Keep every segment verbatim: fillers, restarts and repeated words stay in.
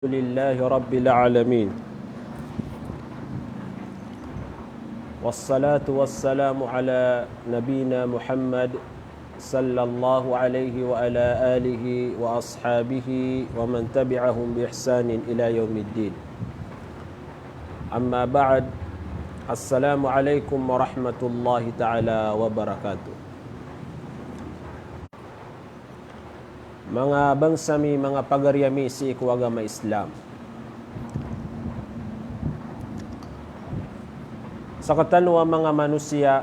لله رب العالمين. والصلاة والسلام على نبينا محمد صلى الله عليه وعلى آله وأصحابه ومن تبعهم بإحسان إلى يوم الدين. أما بعد، السلام عليكم ورحمة الله تعالى وبركاته. Manga bangsa mi, manga pagari ami sii ko agama Islam. Sktano a manga manosiya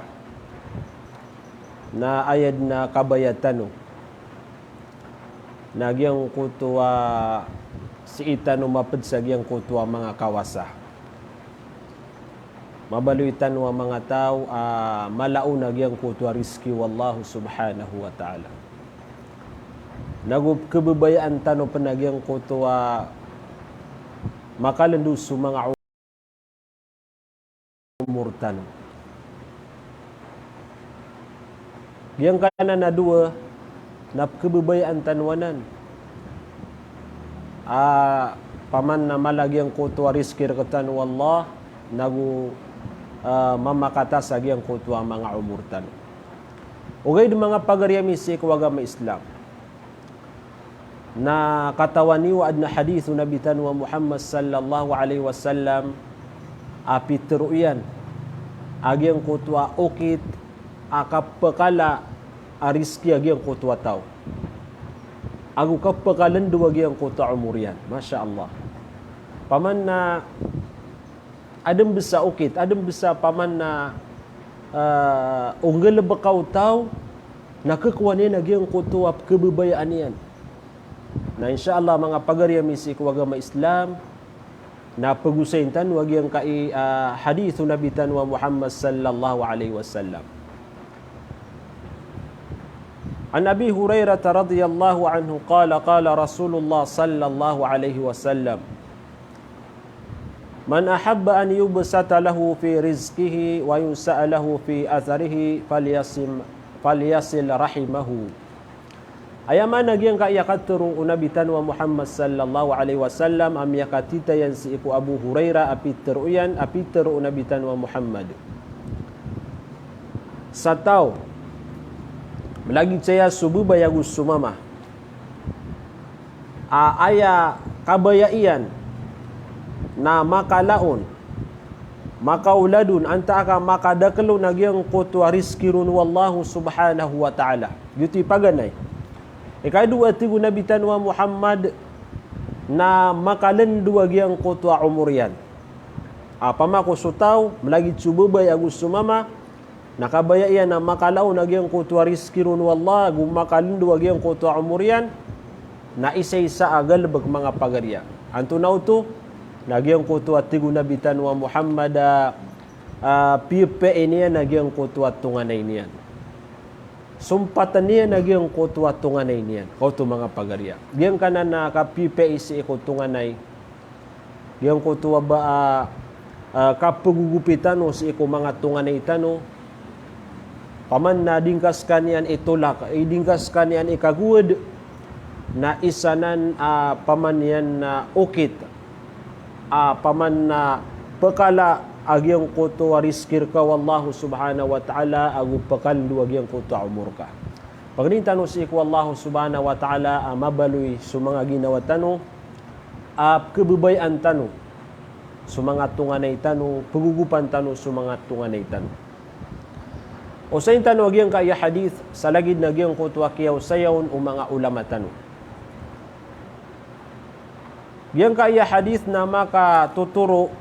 na aya dn a kabaya tano na giyangkoto a sii tano mapd sa giyangkoto a manga kawasa. Mabaloy tano a manga taw a mala on a giyangkoto a rizki o Allah subhanahu wa ta'ala. Nago pkhababayaan tano pn a giyangkoto a makalndo so manga omor tano. Giyangkanan a dowa na pkhababayaan tano anan. A, paman na mala giyangkoto a rizki rktano o Allah, nago, a, mamakata sa giyangkoto a manga omor tano. Ogaid manga pagari ami sii ko agama Islam. Na katawan iyo a adn a hadith o Nabi tano a Muhammad sallallahu alaihi wasallam a pitharo iyan a giyangkoto a okit a kapkala a rizki a giyangkoto a taw ago kapkalndo a giyangkoto a omor iyan. Masha Allah. Paman na adn bs a okit, adn bs a paman na, a, o nggalbka o taw na khakowa niyan a giyangkoto a pkhababayaan iyan. Na insha Allah, manga pagari ami sii ko agama Islam, na pagosayn tano a giyangkai a hadith o Nabi tano a Muhammad sallallahu alaihi wasallam. عن أبي هريرة رضي الله عنه قال قال رسول الله صلى الله عليه وسلم من أحب أن يبسط له في رزقه وينسأ له في أثره فليصم، فليصل رحمه. Aya maana giyangkai a katharo o Nabi tano a Muhammad sallallahu alaihi wasallam a miyakatitayan sii ko Abu Hurairah a pitharo iyan a pitharo o Nabi tano a Muhammad. Sa taw, mlagid saya so babay ago so mama a aya kabaya iyan na makala on, makaolad on, antaa ka makadakl on a giyangkoto a rizki ron o Allah subhanahu wa ta'ala. Giyoto i paganay. Ikadowa, tig o Nabi tano a Muhammad, na makalndo a giyangkoto a omor iyan. Opama ko so taw, mlagid so babay ago so mama, na kabaya iyan a makala on a giyangkoto a rizki ron o Allah, ago makalndo a giyangkoto a omor iyan, na isaisa a galbk, manga pagariya. Antonaa oto? Na giyangkoto a tig o Nabi tano a Muhammad a, a, piyapiyai niyan a giyangkoto a tonganay niyan. Sompatn iyan a giyangkoto a tonganay niyan. Kaoto, manga pagariya. Giyangkanan a kapiyapiya sii ko tonganay. Giyangkoto a ba a, a, kapagogopi tano sii ko manga tonganay tano. Paman na di ngka skaniyan itolak, i di ngka skaniyan ikagowad, na isa nan a paman iyan na okit a paman na pkala a giyangkoto a rizki rka o Allah subhanahu wa ta'ala ago pkalndo a giyangkoto a omor ka. Pangnin tano sii ko Allah subhanahu wa ta'ala a mabaloy so manga ginawa tano, a pkhababayaan tano so manga tonganay tano, pagogopan tano so manga tonganay tano. Osayn tano a giyangkai a hadith sa lagid na giyangkoto a kiyaosaya on o manga ulama tano. Giyangkai a hadith na makatotoro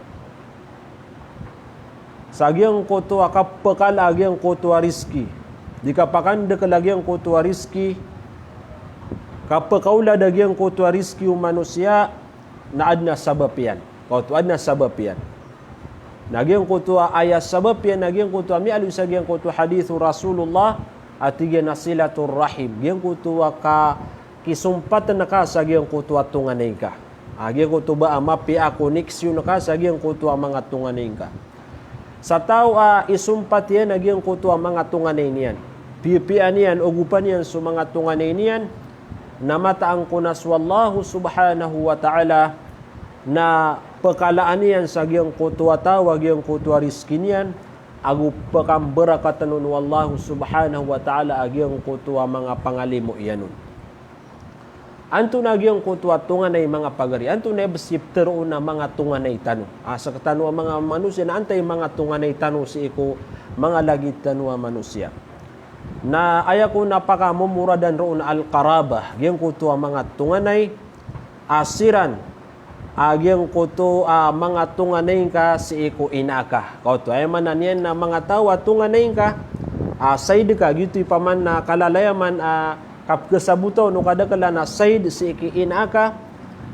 sa giyangkoto a kapkala a giyangkoto a rizki. Di kapakandakl a giyangkoto a rizki, kapkaolad a giyangkoto a rizki o manosiya, na adn a sabap iyan. Kaoto, adn a sabap iyan. Na giyangkoto a aya sabap iyan, na giyangkoto a miyaaloy sa giyangkoto a hadith o Rasulullah, a tig iyan a silatur rahim. Giyangkoto a ka kisompatn ka sa giyangkoto a tonganay ngka. A giyangkoto ba a mapiya a koneksyon ka sa giyangkoto a manga tonganay ngka. Sa taw a isompat iyan a giyangkoto a manga tonganay niyan, piyapiyaan iyan, ogopan iyan so manga tonganay niyan, na mataan ko na so Allah subhanahu wa ta'ala na pkalaan iyan sa giyangkoto a taw a giyangkoto a rizki niyan, ago pkambarakatan on o Allah subhanahu wa ta'ala a giyangkoto a manga pangalimo iyan on. Antonaa giyangkoto a tonganay, manga pagari? Antonaa i bs i ptharoon a manga tonganay tano? A, sktano a manga manosiya na antaa i manga tonganay tano sii ko manga lagid tano a manosiya. Na aya kon a pakamomoradan roo na al-qarabah, giyangkoto a manga tonganay, a siran a giyangkoto a manga tonganay ngka sii ko ina aka. Kaoto, aya maana niyan na manga taw a tonganay ngka, a said ka, giyoto i paman na kalalayaman a kapkasabota on o kadaklan a said sii ki ina aka,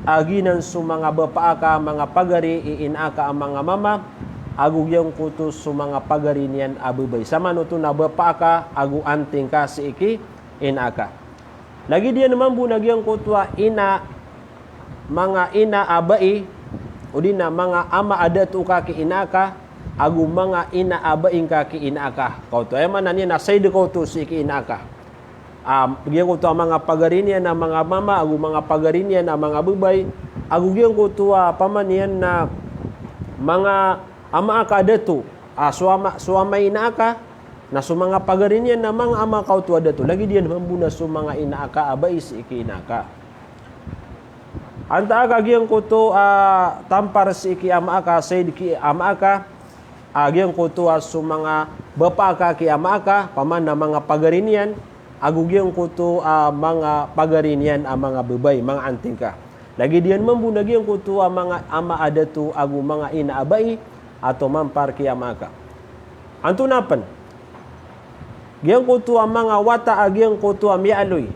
a giyanan so manga bapa aka a manga pagari i ina aka a manga mama, ago giyangkoto so manga pagari niyan a babay. Samanoto na bapa aka ago anting ka sii ki ina aka. Lagid iyan mambo na giyangkoto a ina, manga ina a bai, odi na manga ama a dato ka ki ina aka, ago manga ina a bai ngka ki ina aka. Kaoto, aya maana niyan na said kaoto sii ki ina aka. A, giyangkoto a manga pagari niyan a manga mama, ago manga pagari niyan a manga babay, ago giyangkoto a paman iyan na manga ama aka a dato, a, so ama, so ama i ina aka, na so manga pagari niyan na manga ama kaoto a dato. Lagid iyan mambo na so manga ina aka a bai sii ki ina aka. Antaa ka giyangkoto a tampar sii ki ama aka, said ki ama aka, a giyangkoto a so manga bapa aka ki ama aka, paman na manga pagari niyan, ago giyangkoto a manga pagari niyan a manga babay, manga anting ka. Lagid iyan mambo na giyangkoto a manga ama a dato ago manga ina a bai a tomampar ki ama aka. Antonaa pn? Giyangkoto a manga wata a giyangkoto a miyaaloy.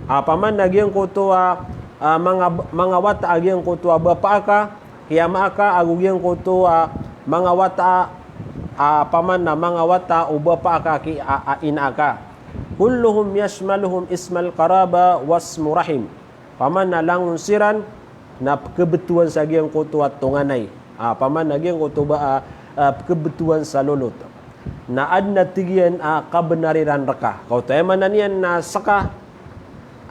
A, paman na giyangkoto a, a, manga, manga wata a giyangkoto a bapa aka ki ama aka, ago giyangkoto a manga wata a, a, paman na manga wata o bapa aka ki a, a, ina aka. Kulluhum yashmaluhum ismal qaraba wasmu rahim. Paman na langon siran na pkhabtowan sa giyangkoto a tonganay. A, paman na giyangkoto ba a, a, pkhabtowan sa lolot. Na adn a tig iyan a kabnar iran rka. Kaoto, aya maana niyan na ska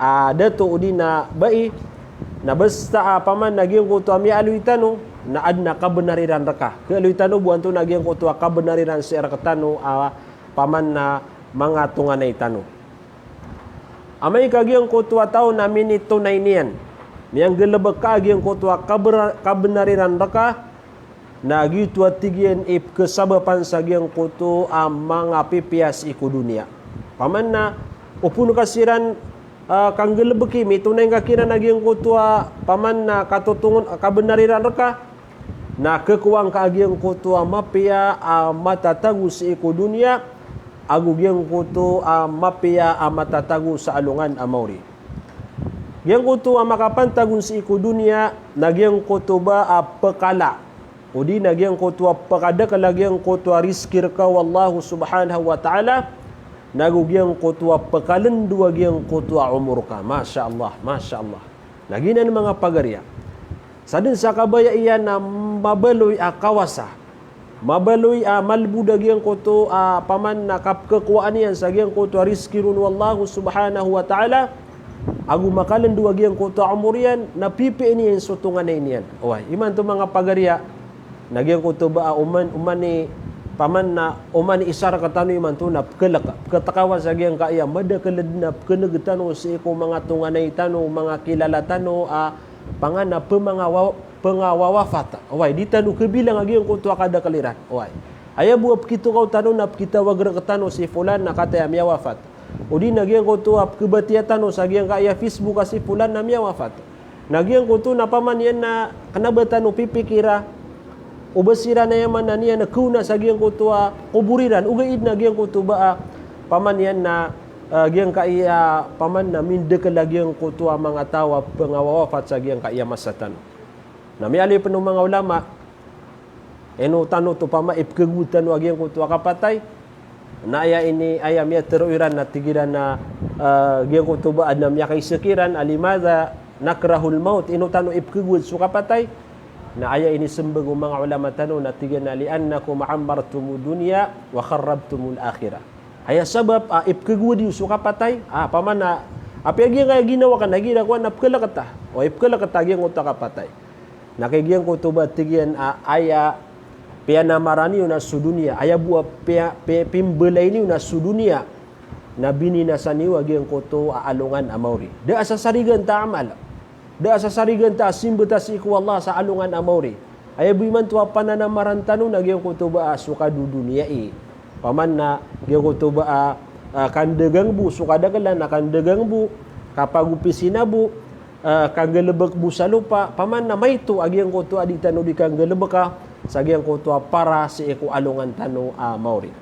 a dato odi na bai, na basta a paman na giyangkoto a miyaaloy tano, na adn a kabnar iran rka. Kaaloy tano bo antonaa giyangkoto a kabnar iran sii rktano a paman na manga tonganay tano. Amay ka giyangkoto a taw na minitonay niyan, miyanggalbk ka a giyangkoto a kabra-, kabnar iran rka, na giyoto a tig iyan i pkhasabapan sa giyangkoto a manga pipiya sii ko doniya. Paman na opama ka siran, a, kanggalbki, mitonay ngka kiran a giyangkoto a paman na katotongon a kabnar iran rka, na khakowa ngka a giyangkoto a mapiya a matatago sii ko doniya, ago giyangkoto a mapiya a matatago sa alongan a maori. Giyangkoto a makapantagon sii ko doniya na giyangkoto ba a pkala, odi na giyangkoto a pkadakl a giyangkoto a rizki rka o Allah subhanahu wa ta'ala, nago giyangkoto a pkalndo a giyangkoto a omor ka. Masha Allah, masha Allah. Na giyanan manga pagariya. Sadn sa kabaya iyan na mabaloy a kawasa, mabaloy a malbod a giyangkoto a paman na kapkhakowaan iyan sa giyangkoto a rizki ron o Allah subhanahu wa ta'ala, ago makalndo a giyangkoto a omor iyan, na pipiya niyan so tonganay niyan. Oway, imanto manga pagariya, na giyangkoto ba a oman, oman i paman na, oman i isa rktano imanto na pkhalk, pkhatakawan sa giyangkaya madakl dn a pkhaneg tano sii ko manga tonganay tano, manga kilala tano a pangan a pmangawa-, pngawawafat. Oway, di tano khabilang a giyangkoto a kadakl iran. Oway. Aya bo a pkitokaw tano na pkitawag rktano si fulan na kataya miyawafat. Odi na giyangkoto a pkhabatiya tano sa giyangkaya Facebook a si fulan na miyawafat. Na giyangkoto na paman iyan na kna ba tano pipikira o ba siran, aya maana niyan na khaona sa giyangkoto a kobor iran, ogaid na giyangkoto ba a paman iyan na, a, giyangkaya paman na mindakl a giyangkoto a manga taw a pngawawafat sa giyangkaya masa tano. Na miyaaloy pn o manga ulama, ino tano oto pama ipkhagowad tano a giyangkoto a kapatay? Na aya ini, aya miyatharo iran na tig iran a, a, giyangkoto ba adn a miyakaisa kiran a limadha nakrahul maut, ino tano ipkhagowad so kapatay? Na aya inismbag o manga ulama tano na tig iran a li'annakum ammartumud dunya wa kharrabtumul akhirah. Aya sabap a ipkhagowad iyo so kapatay, a, paman a, apiya giyangkaya ginawa ka na igira kowan na pkhalk ta. O, ipkhalk ta giyangkoto a kapatay. Na kagiya giyangkoto ba tig iyan a aya piyanamaran iyo na so doniya, aya bo a piya-, piya-, pimbelay niyo na so doniya, na bininasa niyo a giyangkoto a alongan a maori. Da a sasarigan ta amal. Da a sasarigan ta a simba ta sii ko Allah sa alongan a maori. Aya bo imanto a pananamaran tano na giyangkoto ba a so kadodoniyai. Paman na giyangkoto ba a, a, kandagang bo, so kadaklan a kandagang bo, kapagopisina bo, a, kanggalebek bo sa lopa, paman na maito a giyangkoto a di tano di kanggalebeka, sa giyangkoto a para sii ko alongan tano a maori.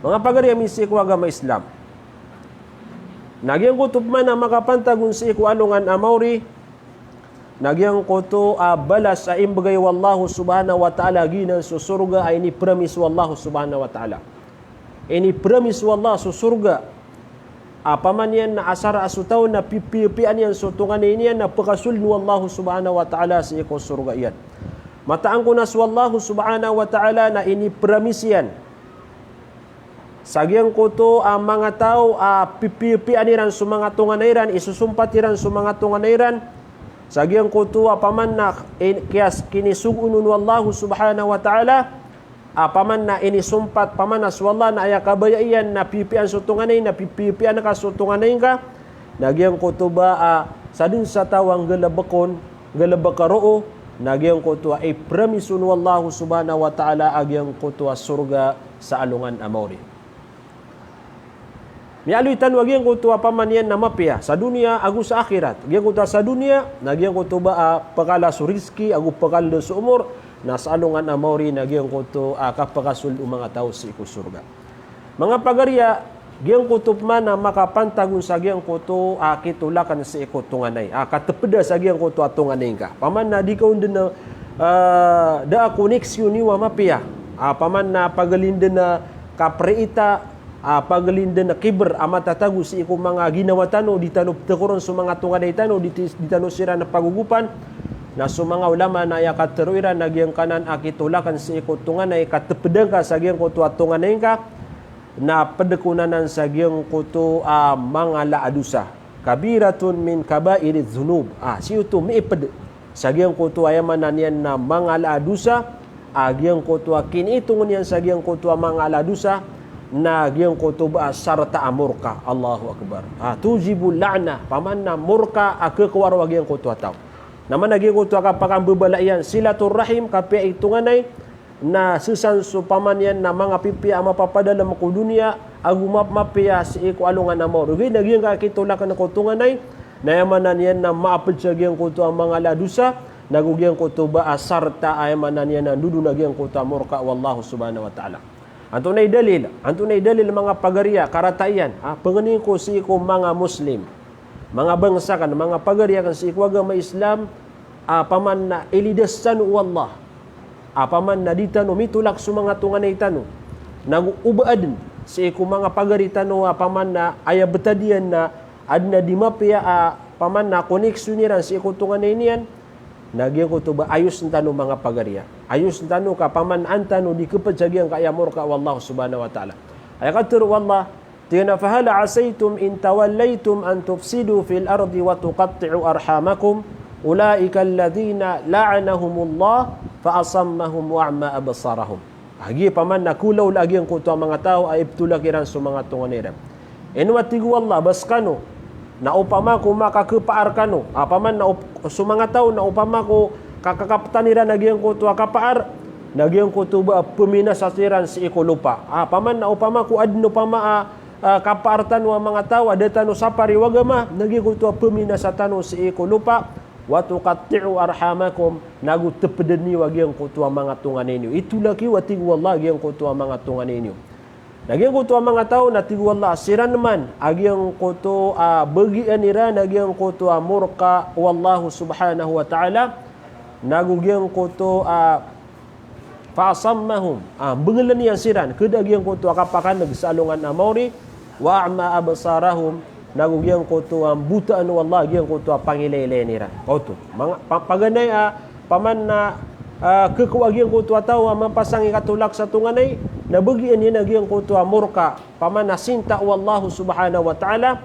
Manga pagari ami sii ko agama Islam. Na giyangkoto pman a makapantag on sii ko alongan a maori, na giyangkoto a balas a imbegay o Allah subhanahu wa ta'ala giyanan so sorga a inipromise o Allah subhanahu wa ta'ala. Inipromise o Allah so sorga. A paman iyan na asar a so taw na pipiyapiya niyan so tonganay niyan na pekasold o Allah subhanahu wa ta'ala sii ko sorga iyan. Mataan ko na so Allah subhanahu wa ta'ala na inipromise iyan sa giyangkoto a manga taw a pipiyapiya iran so manga tonganay iran, isosompat iran so manga tonganay iran, sa giyangkoto a paman na in-, kiyas-, kinisogoon o Allah subhanahu wa ta'ala, a paman na inisompat, paman na so Allah na aya kabaya iyan na pipiyaan so tonganay, na pipiyapiya ka so tonganay ngka, na giyangkoto ba a sadn sa taw a nggalebek on, nggalebek a roo, na giyangkoto a ipromise on o Allah subhanahu wa ta'ala a giyangkoto a sorga sa alongan a maori. Miyaaloy tano a giyangkoto a paman iyan na mapiya sa doniya ago sa akhirat. Giyangkoto a sa doniya, na giyangkoto ba a pekala so rizki ago pekala so omor, na sa alongan a maori na giyangkoto a kapekasold o manga taw sii ko sorga. Manga pagari a, giyangkoto pman a makapantag on sa giyangkoto a kitolakan sii ko tonganay. A katepeda sa giyangkoto a tonganay ngka. Paman na di ka on den a, a, da a koneksyon iyo a mapiya. A paman na pagalinden a kaprita, a pagalinden a kiber a matatago sii ko manga ginawa tano, di tano petekoron so manga tonganay tano, di ti-, di tano siran pagogopan. Na so manga ulama na aya katero iran na giyangkanan a kitolakan sii ko tonganay, katepeda ngka sa giyangkoto a tonganay ngka, na ped ko anan sa giyangkoto a mangala a dosa. Kabiratun min kabairiz zunub. A, sii oto miiped sa giyangkoto a aya maana niyan na mangala a dosa, a giyangkoto a kiniitongan iyan sa giyangkoto a mangala a dosa, na giyangkoto ba a sarta a morka. Allahu Akbar. A, tujibul la'nah, paman na morka a kekowaro a giyangkoto a taw. Na maana giyangkoto a kapakambebala iyan, silatur rahim, kapiya i tonganay, na sesan so paman iyan na manga pipiya a mapapadalem ko doniya, ago map-, mapiya sii ko alongan a maori. Ogaid na giyangkai a kitolakan ko tonganay, na aya maana niyan na maaped sa giyangkoto a mangala a dosa, nago giyangkoto ba a sarta a aya maana niyan na ndodon a giyangkoto a morka o Allah subhanahu wa ta'ala. Antonaa i dalil, antonaa i dalil manga pagari a karata iyan, a, pengeni ko sii ko manga Muslim. Manga bangsa aken, manga pagari aken sii ko agama Islam, a paman na ilidas tano o Allah. A paman na di tano mitolak so manga tonganay tano. Nago oba aden sii ko manga pagari tano a paman na aya betad iyan na aden a di mapiya a paman na koneksyon iran sii ko tonganay niyan. Na giyangkoto ba ayosen tano manga pagari a. Ayosen tano ka paman an tano di keped sa giyangkai a morka o Allah subhanahu wa ta'ala. Aya katero o Allah, tig iyan a, "Fahal asaytum in tawallaytum an tufsidu fil ardi wa tuqatti'u arhamakum, ulaika alladhina la'anahumullah fa asammahum wa a'ma absarahum." A, giya paman na kolaola a giyangkoto a manga taw a ipetolak iran so manga tonganay iran. Ino a tig o Allah, ba sekano, na opama ko makakepaar kano, a paman na op-, so manga taw na opama ko kakakapetan iran a giyangkoto a kapaar, na giyangkoto ba peminasa siran sii ko lopa. A, paman na opama ko aden opama a, a, kapaar tano a manga taw a da tano sapari o agama, na giyangkoto a peminasa tano sii ko lopa. Wa tuqatti'u arhamakum, nago tepeden iyo a giyangkoto a manga tonganay niyo. Itolak iyo a tig o Allah a giyangkoto a manga tonganay niyo. Na giyangkoto a manga taw na tig o Allah, siran man a giyangkoto a bagian iran a giyangkoto a morka o Allah subhanahu wa ta'ala, nago giyangkoto a fa asammahum, a, bengelen iyan siran, keda giyangkoto a kapakaneg sa alongan a maori, wa a'ma absarahum, nago giyangkoto a mbotaan o Allah giyangkoto a pangilaylayan iran. Oto, manga, pa-, paganay a, paman na, a, kekowa giyangkoto a taw a mapasang i katolak sa tonganay, na bagian iyan a giyangkoto a morka, paman na sinta o Allah subhanahu wa ta'ala,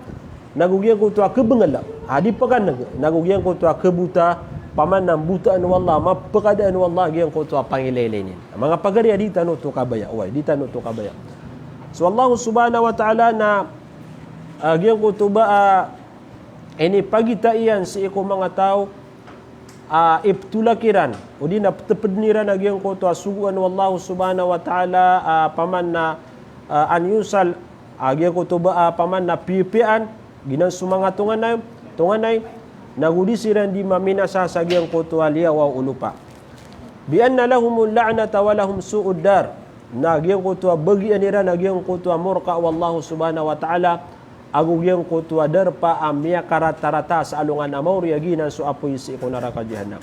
nago giyangkoto a kebengel a di pekaneg, nago giyangkoto a kebota, paman na mbotaan o Allah, mapakadaan o Allah giyangkoto a pangilaylay niyan. Manga pagari a di tano oto kabaya, oway, di tano oto kabaya. So Allah subhanahu wa ta'ala na, ah, giyangkoto ba, ah, inipagita iyan sii ko manga taw a iptolak iran, odi na ptpdn iran a giyangkoto a sogoan o Allah subhanahu wa ta'ala, ah, paman na, ah, an yusal, a giyangkoto ba, ah, paman na piyapiyaan, giyanan so manga tonganay, tonganay, nago di siran di maminasa sa giyangkoto a liyawaw o lopa. Bi anna lahumul la'nata wa lahum su'ud dar. Na giyangkoto a bagian iran a giyangkoto a morka o Allah subhanahu wa ta'ala, ago giyangkoto a darpa a miyakaratarata sa alongan a maori a giyanan so apoy sii ko naraka jahannam.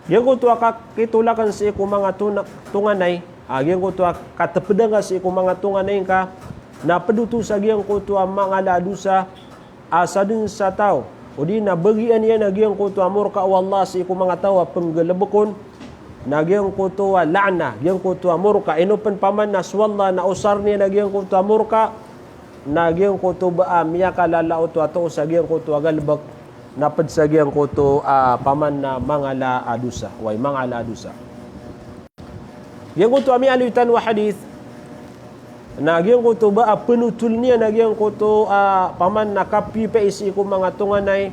Giyangkoto a kakitolakan sii ko manga tona-, tonganay, a giyangkoto a katpd angka sii ko manga tonganay ngka, na pd oto sa giyangkoto a mangala a dosa, a sadn sa taw, odi na bagian iyan a giyangkoto a morka o Allah sii ko manga taw a pnggalbkon, na giyangkoto a la'na, giyangkoto a morka, ino pn paman na so Allah na osarn iyan a giyangkoto a morka, na giyangkoto ba a miyakalala oto a toos a giyangkoto a galbk, na pd sa giyangkoto a paman na mangala a dosa, oway, mangala a dosa. Giyangkoto a miyaaloy tano a hadith, na giyangkoto ba a pnotol niyan a giyangkoto a paman na kapipiyai sii ko manga tonganay,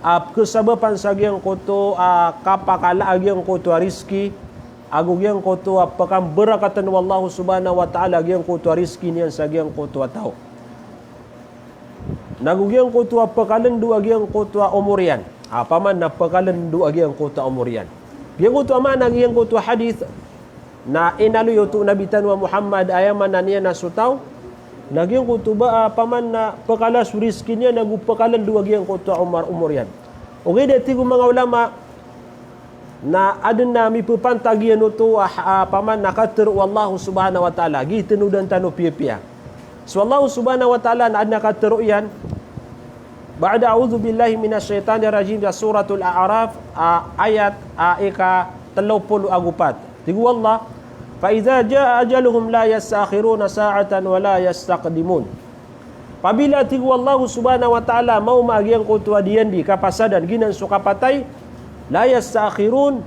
a pkhasabapan sa giyangkoto a kapakala a giyangkoto a rizki, ago giyangkoto a pkambarakatn o Allah subhanahu wa ta'ala giyangkoto a rizki niyan sa giyangkoto a taw. Nago giyangkoto a pkalndo a giyangkoto a omor iyan. A paman na pkalndo a giyangkoto a omor iyan. Giyangkoto a maana giyangkoto a hadith na inaloy oto o Nabi tano a Muhammad, aya maana niyan na so taw na giyangkoto ba a paman na pkala so rizki niyan ago pkalndo a giyangkoto a omor, omor iyan. Ogaid a tig o manga ulama, na adn a mipphantag iyan oto a, a, paman na katharo o Allah subhanahu wa ta'ala, giya tanodan tano piyapiya. So Allah subhanahu wa ta'ala na adn a katharo iyan, ba'da a'udhu billahi minash shaytanir rajim, sa Suratul A'raf, a, ayat, a, ika tlo polo ago pat. Tig o Allah, "Fa idha jaa ajaluhum la yasta'khiruna sa'atan wa la yastaqdimun." Apabila, tig o Allah subhanahu wa ta'ala, maoma a giyangkoto a diyandi, kapasadan, giyanan so kapatay, la yasta'khirun,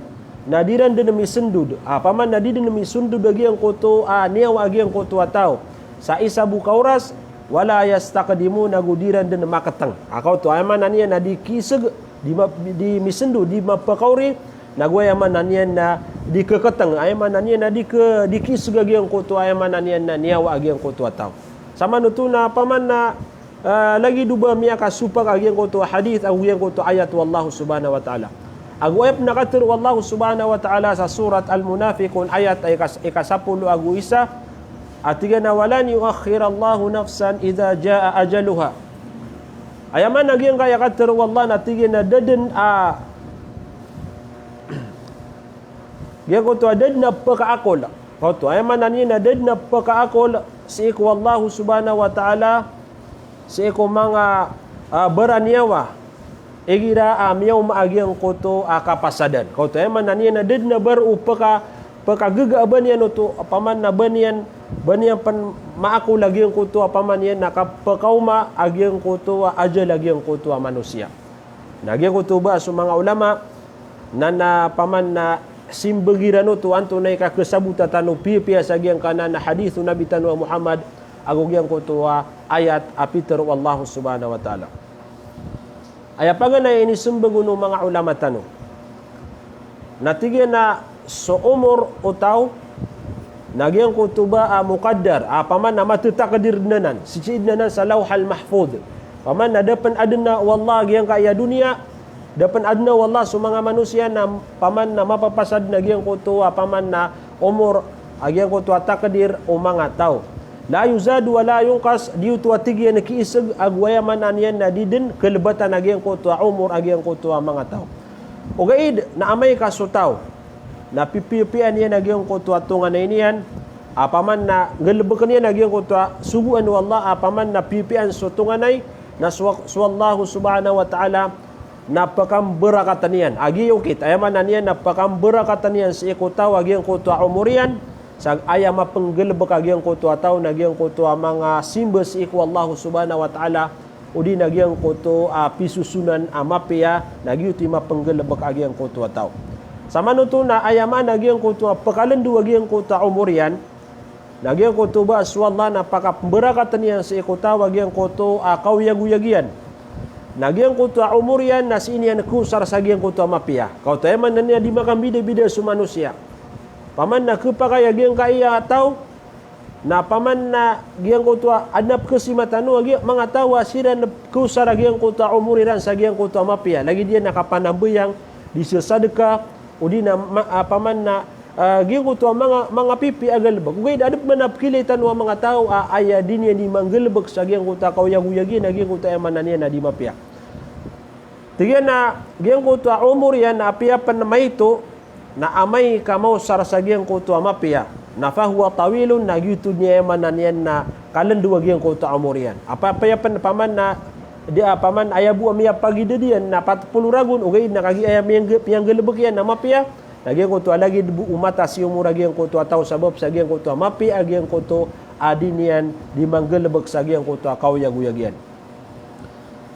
na di ran dn misndod, a paman na di dn misndod a giyangkoto a niyawa a giyangkoto a taw sa isa bo ka oras, wa la yastaqdimun, ago di ran dn maktng. A kaoto, aya maana niyan na di kisg, di ma-, di misndod, di mapakaori, nago aya maana niyan na di khaktng, aya maana niyan na di kha-, di kisg a giyangkoto, aya maana niyan na niyawa a giyangkoto a taw. Samanoto na paman na, ah, lagid o ba miyakasopak a giyangkoto a hadith, ago giyangkoto a ayat o Allah subhanahu wa ta'ala. Ago aya pn a katharo o Allah subhanahu wa ta'ala sa Surat Al-Munafiqun, ayat a ikas-, ika sapolo ago isa, a tig iyan a, "Wa lan yu'akhkhirallahu nafsan idha jaa ajaluha." Aya maana giyangkaya katharo o Allah na tig iyan a da dn a, giyangkoto a da dn a pkaakol. Kaoto, aya maana niyan na da dn a pkaakol sii ko Allah subhanahu wa ta'ala, sii ko manga, ah, baraniyawa, igira a miyaoma a giyangkoto a kapasadan. Kaoto, aya maana niyan na da dn a bar o pka-, pkagaga a ba niyan oto, a paman na ba niyan, ba niyan pn maakol a giyangkoto a paman iyan na kapkaoma a giyangkoto a ajal a giyangkoto a manosiya. Na giyangkoto ba so manga ulama, na, na paman na simbag iran oto antonaa i kakasabota tano piyapiya sa giyangkanan a hadith o Nabi tano a Muhammad, ago giyangkoto a ayat a pitharo o Allah subhanahu wa ta'ala. Aya paganay a inismbag on o manga ulama tano. Na tig iyan a so omor o taw, na giyangkoto ba a muqaddar, a paman na matatakdir dn anan, sii dn anan sa Lawhal Mahfudh. Paman na da pn adn o Allah giyangkaya doniya, da pn adn o Allah so manga manosiya na paman na mapapasad na giyangkoto a paman na omor a giyangkoto a takdir o manga taw. La yuzadu wa la yunqas, di oto a tig iyan a kiisg, ago aya maana niyan na di dn kalbatan a giyangkoto a omor a giyangkoto a manga taw. Ogaid na amay ka so taw na pipiyapiyaan iyan a giyangkoto a tonganay niyan, a paman na nggalbkn iyan a giyangkoto a sogoan o Allah, a paman na piyapiyaan so tonganay, na so, so Allah subhanahu wa ta'ala na pkambarakatn iyan. A giya okit, aya maana niyan na pkambarakatn iyan sii ko taw a giyangkoto a omor iyan, sa aya mapnggalbk a giyangkoto a taw na giyangkoto a manga simba sii ko Allah subhanahu wa ta'ala, odi na giyangkoto a pisosonan a mapiya, na giyoto i mapenggalebek a giyangkoto a taw. Samanoto na aya maana giyangkoto a pekalendo a giyangkoto a omor iyan, na giyangkoto ba so Allah na pakapemberakaten iyan sii ko taw a giyangkoto a kaoyagoyag iyan. Na giyangkoto a omor iyan na sii niyan kosar sa giyangkoto a mapiya. Kaoto aya maana niyan a di makambidabida so manosiya. Paman na kepakay a giyangkaya a taw, na paman na giyangkoto a adn a pekesima tano a giya manga taw a siran kosar a giyangkoto a omor iran sa giyangkoto a mapiya. Lagid iyan a kapanambayang, di sesadeka, odi na ma-, a, paman na, a, giyangkoto a manga, manga pipiya a galebek. Ogaid na adn pman a pekilay tano a manga taw a aya di niyan di manggalebek sa giyangkoto a kaoyagoyag iyan a giyangkoto a aya maana niyan a di mapiya. Tig iyan a giyangkoto a omor iyan na apiya pen maito, na amay ka maosar sa giyangkoto a mapiya, na fahuwa tawilun, na giyoto niyan aya maana niyan na kalendo a giyangkoto a omor iyan. Apa, apiya pen paman na, di, a, paman aya bo a miyapagidad iyan na pat polo ragon, ogaid na kagiya aya miyangge-, miyanggalebek iyan na mapiya, na giyangkoto a lagid bo o matas i omor a giyangkoto a taw sabap sa giyangkoto a mapiya a giyangkoto a di niyan di manggalebek sa giyangkoto a kaoyagoyag iyan.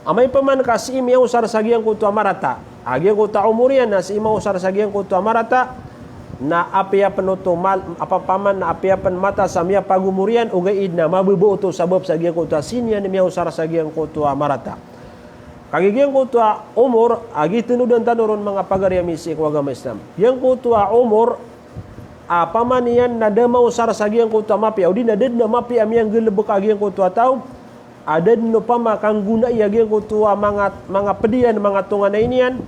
Amay paman ka sii miyaosar sa giyangkoto a marata, a giyangkoto a omor iyan na sii miyaosar sa giyangkoto a marata, na apiya pen oto mal-, apa paman na apiya pen matas a miyapagomor iyan, ogaid na mababa oto sabap sa giyangkoto a sii niyan miyaosar sa giyangkoto a marata. Kagiya giyangkoto a omor, a gii tenodan tano ron manga pagari ami sii ko agama Islam. Giyangkoto a omor, a paman iyan na da maosar sa giyangkoto a mapiya, odi na da den a mapiya a miyanggalebek a giyangkoto a taw, a da den opama kanggonai a giyangkoto a manga, manga ped iyan, manga tonganay niyan,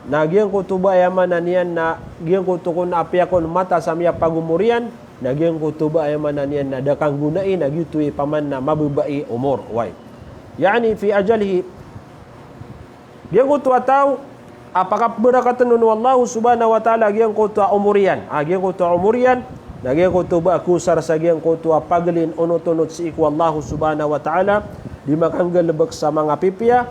na giyangkoto ba aya maana niyan na giyangkoto kon apiya kon matas a miyapagomor iyan, na giyangkoto ba aya maana niyan na da kanggonai, na giyoto i paman na mababa i omor, way. Ya'ni fi ajalihi, giyangkoto a taw a pakapeberakaten on o Allah subhanahu wa ta'ala giyangkoto a omor iyan. A giyangkoto a omor iyan, na giyangkoto ba a kosar sa giyangkoto a pagelin onot-onot sii ko Allah subhanahu wa ta'ala, di makanggalebek sa manga pipiya,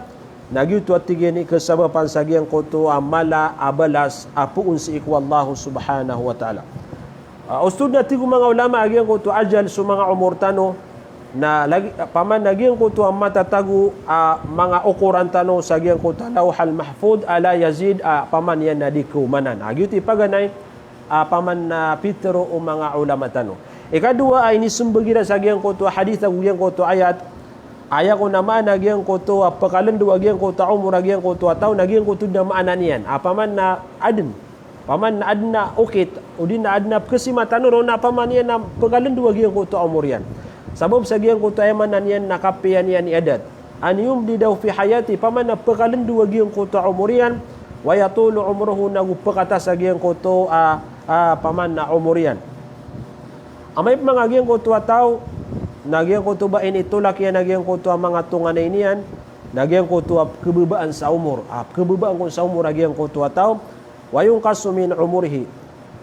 na giyoto a tig iyan i kesabapan sa giyangkoto a mala a balas a poon sii ko Allah subhanahu wa ta'ala. A, ostod na tig o manga ulama a giyangkoto a ajal so manga omor tano, na lagi, paman na giyangkoto a matatago a manga okoran tano sa giyangkoto a Lawhal Mahfudh a la yazid, a paman iyan na di keomanan. A giyoto i paganay a paman na pitero o manga ulama tano. Ikadowa a inisembag iran sa giyangkoto a hadith ago giyangkoto a ayat, aya kon a maana giyangkoto a pekalendo a giyangkoto a omor a giyangkoto a taw na giyangkoto den a maana niyan. A paman na aden Paman na aden a okit, odi na aden a pekesima tano ron na paman iyan na pekalendo a giyangkoto a omor iyan. Sabap sa giyangkoto a aya maana niyan na kapiya niyan i adat. An yumdidahu fi hayati, paman na pekalendo a giyangkoto a omor iyan, wa yatulu umruhu, nago pekatas a giyangkoto a, a, paman na omor iyan. Amay pman a giyangkoto a taw, na giyangkoto ba initolak iyan a giyangkoto a manga tonganay niyan, na giyangkoto a pekebebaan sa omor. A, pekebebaan kon sa omor a giyangkoto a taw, wa yunqasu min umurihi.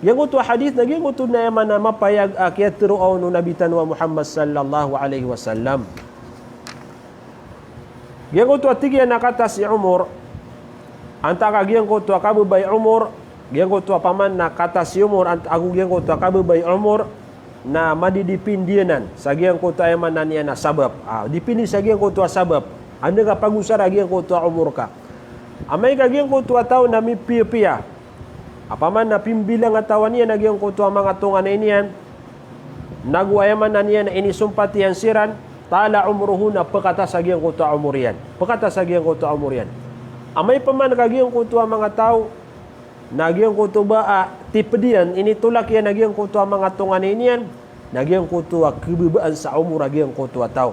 Giyangkoto a hadith na giyangkoto na aya maana mapayag a kiyatero on o Nabi tano a Muhammad sallallahu alaihi wasallam. Giyangkoto a tig iyan a katas i omor, antaa ka giyangkoto a kababa i omor, giyangkoto a paman na katas i omor, ant-, ago giyangkoto a kababa i omor, na madidipindi anan sa giyangkoto a aya maana niyan na sabap. A, dipindi sa giyangkoto a sabap. Anda ka pagosara giyangkoto a omor ka. Amay ka giyangkoto a taw na mipiyapiya, a paman na pimbilangatawan iyan a giyangkoto a manga tonganay niyan, nago aya maana niyan na inisompat iyan siran, tala umruhu, na pekatas a giyangkoto a omor iyan. Pekatas a giyangkoto a omor iyan. Amay paman ka giyangkoto a manga taw na giyangkoto ba a tiped iyan, initolak iyan a giyangkoto a manga tonganay niyan, na giyangkoto a kebebaan sa omor a giyangkoto a taw.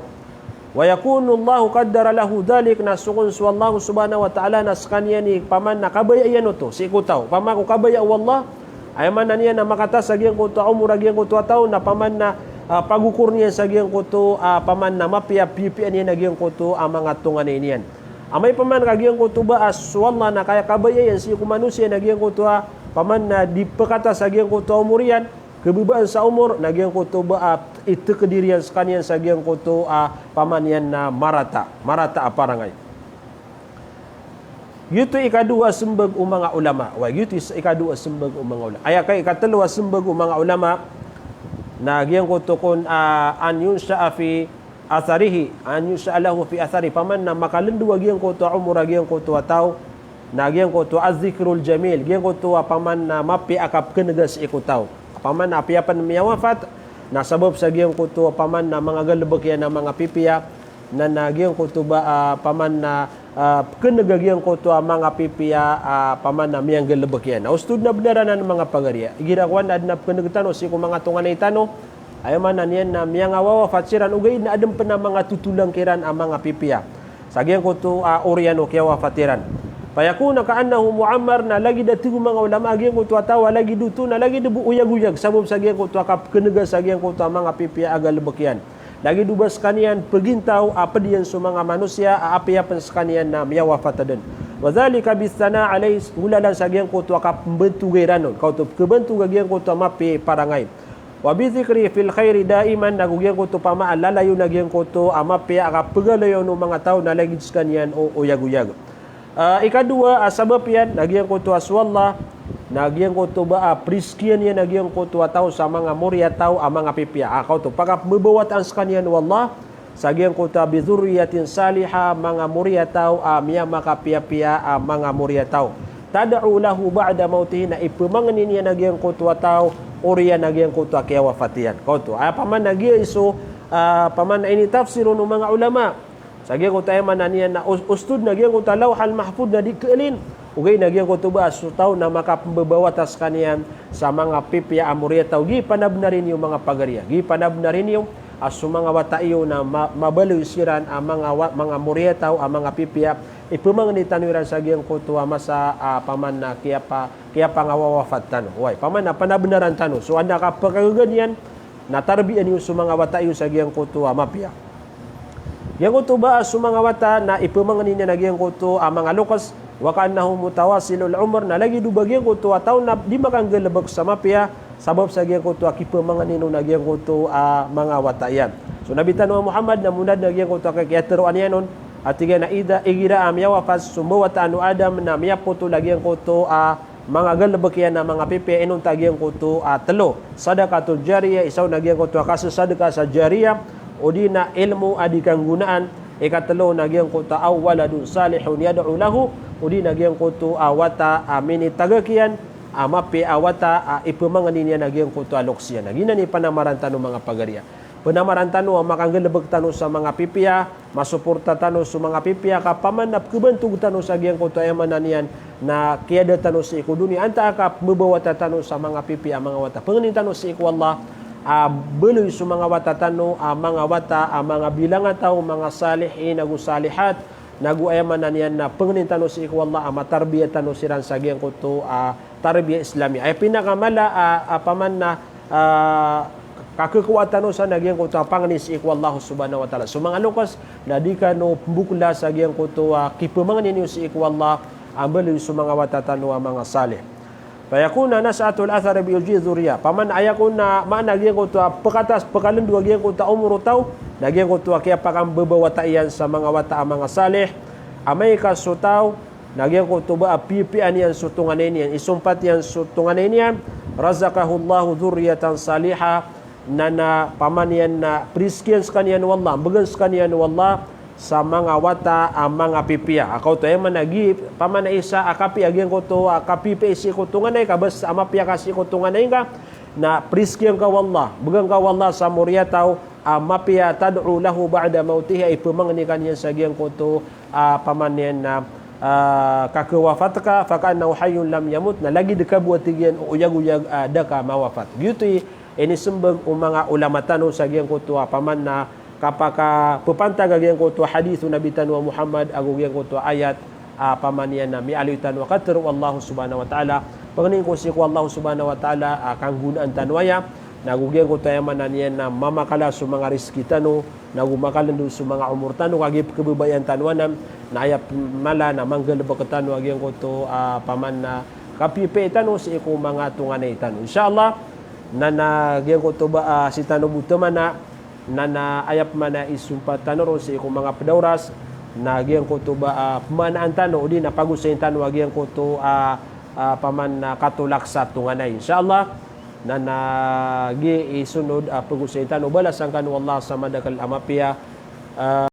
Wa yakunu Allahu qaddara lahu dhalik, na so kon so Allah subhanahu wa ta'ala na sekaniyan i paman na kabaya iyan oto sii ko taw. Paman ko kabaya o Allah, aya maana niyan na makatas a giyangkoto a omor a giyangkoto a taw, na paman na, a, pagokor iyan sa giyangkoto a paman na mapiya, piyapiyaan iyan a giyangkoto a manga tonganay niyan. Amay paman ka giyangkoto ba a so Allah na kaya kabaya iyan sii ko manosiya na giyangkoto a paman na di pekatas a giyangkoto a omor iyan, kebebaan sa omor, na giyangkoto ba a itekdir iyan sekaniyan sa giyangkoto a paman iyan na marata, marata a parangay. Giyoto i ikadowa a sembag o manga ulama. Wa, giyoto i ikadowa a sembag o manga ulama. Aya ka ikatelo a sembag o manga ulama, na giyangkoto kon, a, an yunsha'a fi atharihi, an yus'alahu fi atharihi, paman na makalendo a giyangkoto a omor a giyangkoto a taw, na giyangkoto a adh-dhikrul jamil, giyangkoto a paman na mapiya a kapkhenega sii ko taw. Paman na apiya pen miyawafat, na sabap sa giyangkoto a paman na manga galebek iyan a manga pipiya, na, na giyangkoto ba, ah, paman na, ah, pkhenega giyangkoto a manga pipiya, ah, paman na miyanggalebek iyan. Na ostod na benar anan manga pagariya. Igira kowan na aden a pkheneg tano sii ko manga tonganay tano, aya maana niyan na miyangawawafat siran, ogaid na aden pen a manga totolang kiran a manga pipiya sa giyangkoto a oriyan o kiyawafat iran. Fayakuna ka'annahu mu'ammar, na lagid a tig o manga ulama a giyangkoto a taw a lagid oto na lagid bo oyagoyag, sabap sa giyangkoto a kapkhenega sa giyangkoto a manga pipiya a galebek iyan. Lagid o ba sekaniyan pegintaw a ped iyan so manga manosiya a apiya pen sekaniyan na miyawafat den. Wa dhalika bithana alayhi, golalan sa giyangkoto a kapembentogay ran on. Kaoto, pkebentog a giyangkoto a mapiya i parangay. Wa bidhikrihi fil khairi daiman, nago giyangkoto pama a lalayon a giyangkoto a mapiya a kapegalayon o manga taw na lagid sekaniyan o oyagoyag. Ah, ikadowa a sabap iyan, na giyangkoto a so Allah, na giyangkoto ba a priskiyan iyan a giyangkoto a taw sa manga moriyataw a manga pipiya. Ah, kaoto, pakapebawataan sekaniyan o Allah sa giyangkoto a bidhurriyatin salihah, manga moriyataw a miyamakapiyapiya a manga moriyataw. Tad'u lahu ba'da mawtihi, na ipemangni niyan a giyangkoto a taw oriyan a giyangkoto a kiyawafat iyan. Kaoto, aya paman na giya iso, ah, paman na initafsir on o manga ulama. Sa giyangkoto aya maana niyan na os-, ostod na giyangkoto a Lawhal Mahfudh na di keelin. Ogaid na giyangkoto ba a so taw na makapembabawata sekaniyan sa manga pipiya a moriyataw. Gi panabenar iyo manga pagariya. Gi panabenar iyo a so manga wata iyo na ma-, mabaloy siran a manga wa-, manga moriyataw a manga pipiya. Ipemangni tano iran sa giyangkoto a masa a paman na kiyapa-, kiyapangawawafat tano. Oway, paman na panabenaran tano. So anda ka pekagaga niyan, na tarbiyaan iyo so manga wata iyo sa giyangkoto a mapiya. Giyangkoto ba a so manga wata na ipemangni niyan a giyangkoto a manga lokes, wa ka'annahu mutawasilul umr, na lagid o ba giyangkoto a taw na di makanggalebek sa mapiya, sabap sa giyangkoto a kipemangnin on a giyangkoto a manga wata iyan. So Nabi tano a Muhammad na monad na giyangkoto a kiyateroan iyan on, a tig iyan a ida, igira a miyawafat so mbawataan o Adam na miyapotol a giyangkoto a manga galebek iyan a manga pipiya, inonta giyangkoto a telo. Sadaqatul jariyah, isa on a giyangkoto a kasesadeka sa jariyah, odi na ilmo a di kanggonaan, ikatelo na giyangkoto a aw waladun salihun yad'u lahu, odi na giyangkoto a wata a minitagak iyan a mapiya a wata a ipemangni niyan a giyangkoto a lokes iyan. Na giyanan i panamaran tano manga pagariya. Penamaran tano a makanggalebek tano sa manga pipiya, masoporta tano so manga pipiya, ka paman na pekebantog tano sa giyangkoto aya maana niyan na kiyada tano sii ko doniya, antaa ka pembabawata tano sa manga pipiya a manga wata. Pengnin tano sii ko Allah a baloy so manga wata tano a manga wata a manga bilangataw, manga salihin ago salihat, nago aya maana niyan na pengnin tano sii ko Allah a matarbiya tano siran sa giyangkoto a tarbiya Islamiya. Aya pinakamala a, a paman na, a, kakekowa tano sa na giyangkoto a pangni sii ko Allah subhanahu wa ta'ala. So manga lokes na di kano pembokla sa giyangkoto a kipemangni niyo sii ko Allah a mbaloy so manga wata tano a manga salih. Fayakuna nash'atul athar bi ujudhi dhurriyyah. Paman aya kon na maana giyangkoto a pekatas, pekalendo a giyangkoto a omor o taw, na giyangkoto a kiyapakambabawata iyan sa manga wata a manga salih. Amay ka so taw na giyangkoto ba a piyapiyaan iyan so tonganay niyan, isompat iyan so tonganay niyan, razaqahullahu dhurriyatan salihah, na, na paman iyan na priskiyan sekaniyan o Allah, mbegan sekaniyan o Allah sa manga wata a manga pipiya. A kaoto aya maana gi, paman a isa a kapiya giyangkoto a kapipiya sii ko tonganay ka, bes a mapiya ka sii ko tonganay ngka, na priskiyan ka o Allah, mbegan ka o Allah sa moriyataw a mapiya, tad'u lahu ba'da mawtihi, a ipemangni ka niyan sa giyangkoto a paman iyan na, a, kakewafat ka, faka'annahu hayyun lam yamut, na lagid ka bo a tig iyan o oyagoyag a da ka mawafat. Giyoto i inisembag o manga ulama tano sa giyangkoto a paman na kapakapepantag a giyangkoto a hadith o Nabi tano a Muhammad ago giyangkoto a ayat a paman iyan na miyaaloy tano a katero o Allah subhanahu wa ta'ala. Pengnin ko sii ko Allah subhanahu wa ta'ala a kanggonaan tano aya, nago giyangkoto aya maana niyan na mamakala so manga rizki tano, nago makalendo so manga omor tano, kagiya pekebabayaan tano anan, na aya p-, mala na manggalebek tano a giyangkoto a paman na kapipiya tano sii ko manga tonganay tano. Insha Allah, na, na giyangkoto ba, a, sii tano bo temana, na, na aya pman a isompat tano ron sii ko manga pedaoras, na giyangkoto ba, a, pemanaan tano, odi na pagosayin tano a giyangkoto a, a, paman na katolak sa tonganay. Insha Allah, na, na giya i sonod a pagosayin tano, balasan kano o Allah sa madakel a mapiya, ah,